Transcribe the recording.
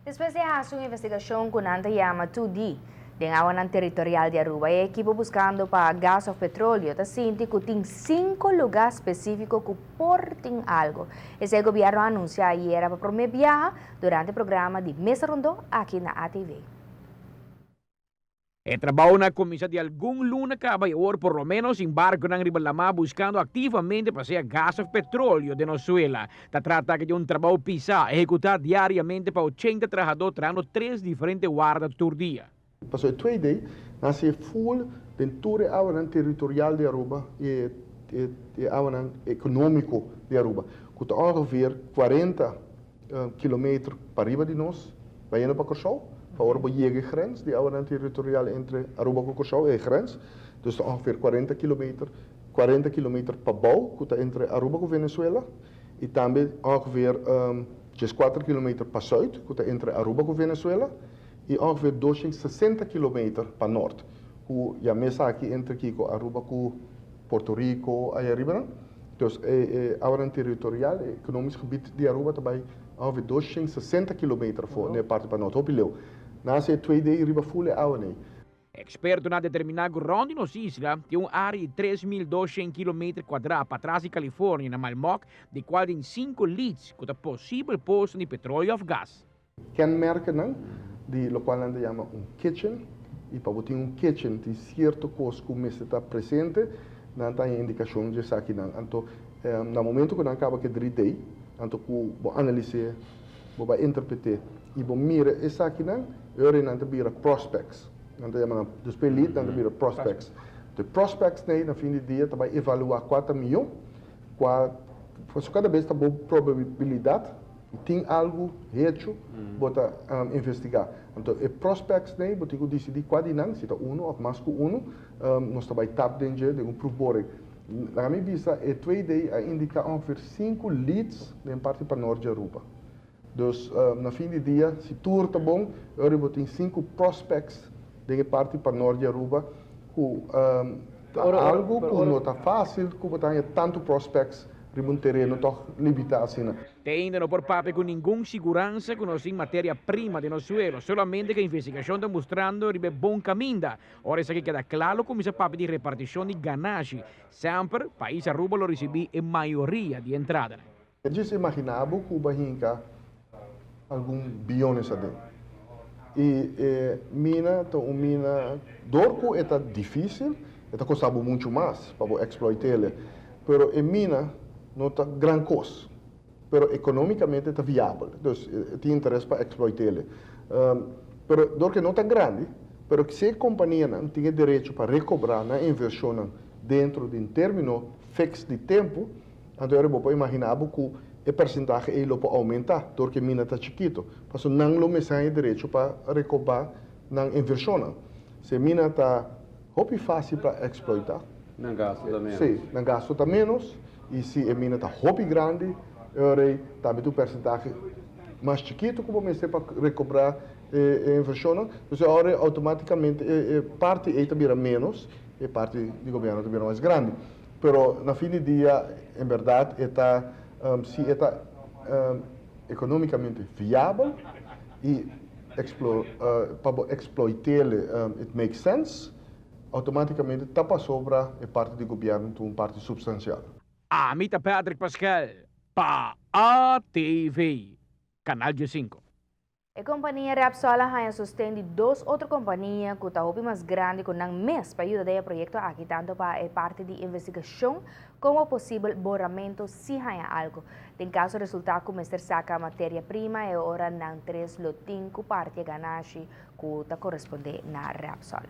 Despues di haci un investigacion cu nan ta yama 2D den awanan territorial di Aruba, e ekipo buscando pa gas of petroleo ta sinti cu tin cinco lugar specifico cu por tin algo. Esey gobierno a anuncia ayera pa prome biaha durante programa di Mesa Rondo aki na ATV. E trabounan a kuminsá di algun luna kaba i awor por lo ménos tin barkunan riba lamá buskando aktivamente pa sea gas òf petrolio den nos suela. Ta trata aki di un trabou pisá, ehekutá diariamente pa 80 trahadó trahando tres diferente warda tur dia. Pasobra e tweede nan hasi e full den tur e awanan territorial di Aruba y e awanan economico di Aruba, cu ta ongeveer 40 kilometer pariba di nos, bayendo pa Kòrsou, pa ora bo yega e grens di awanan territorial entre Aruba ku Kòrsou, e grens, dus ta ongeveer 40 kilometer, 40 kilometer pabou ku ta entre Aruba ku Venezuela, i tambe ongeveer 14 kilometer pasùit ku ta entre Aruba ku Venezuela, i ongeveer 260 kilometer panòrt, ku ya mes aki entre kiko Aruba ku Puerto Rico aya riba nan. Dus e awanan territorial, e economisch gebied di Aruba ta bai ongeveer 260 kilometer for na e parti pa nort, hopi leu. Nan hasi e 2D riba ful e awa nei. Ekspertonan a determiná ku rònt di nos isla tin un área di 3200 kilometer kuadrá patras di California na Malmok, di kual tin sinku leads ku ta posibel posto di petroleo òf gas. Kenmerkennan di lokual nan ta yama un kitchen i pa bo tin un kitchen tin sierto kos ku mester ta presente, nan ta haña indikashon di esakinan. Anto na momento ku nan kaba ku e 3D, anto ku bo analis'é, bo bai interpret'é i bo mira esakinan, e ora ei nan ta bira prospects. Nan ta yama nan, despues lead nan ta bira prospects. Anto e prospects nei na fin di dia ta bai evaluá kua ta mihó, kua, pasobra kada bes ta bo probabilidat. Tin algu hecho bo ta investigá. Anto e prospects nei bo tin ku disidí kua di nan, si ta unu òf mas ku unu, nos ta bai tap den dje den un proefboring. Laga mi bisa e 2D a indiká ongeveer sinku leads den parti pa nort di Aruba. Dus na fin di dia si tur ta bon e ora bo tin sinku prospects den e parti pa nort di Aruba ku ta algu ku no ta fásil ku bo ta haña tantu prospects riba un tereno tòg limitá asina. Te ainda no por papia ku ningun siguransa ku nos tin materia prima den nos suelo, solamente ku e investigashon ta mustrando riba e bon kaminda. Ora esaki keda kla lo kuminsá papia di repartishon di ganashi. Semper, pais Aruba lo risibí e mayoria di entradanan. Djis imaginá bo ku bo a hinka algun biones aden. I e mina ta un mina, dor ku e ta difísil, e ta kosta bo muchu mas pa bo eksploit'el. Pero e mina no ta gran kos, pero ekonómikamente e ta viabel. Dus e tin interes pa eksploit'el. Pero dor ku e no ta grandi, pero si e kompanianan tin e derecho pa rekobrá nan invershonnan dentro di un término fiks di tempu, Anto ora bo por imaginá bo ku e persentahe ei lo por oumentá dor ku e mina ta chikito, pasobra nan lo mester haña derecho pa rekobá nan invershonnan. Si e mina ta hopi fásil pa eksploitá, Nan gastu ta ménos. Sí, nan gastu ta ménos i si e mina ta hopi grandi, e ora ei tambe ta un persentahe mas chikito ku bo mester pa rekobrá e invershonnan. Entonces e ora ei outomátikamente e parti ei ta bira ménos, e parti di gobièrnu ta bira mas grandi. Pero na fin di dia, en berdad e ta, si e ta economicamente viabel y pa bo exploitele it makes sense, automaticamente ta pasobra e parti di gobierno ta un parti substancial. Ami ta Patrick Pascal pa ATV, Canal 15. E kompania Repsol a haña sosten di dos otro kompania ku ta hopi mas grandi ku nan mes pa yuda den e proyekto aki tantu pa e parti di investigashon komo posibel boramentu si haña algu. Den kaso resultá ku mester saka materia prima e ora nan tres lo tin ku parti e ganashi ku ta korespondé na Repsol.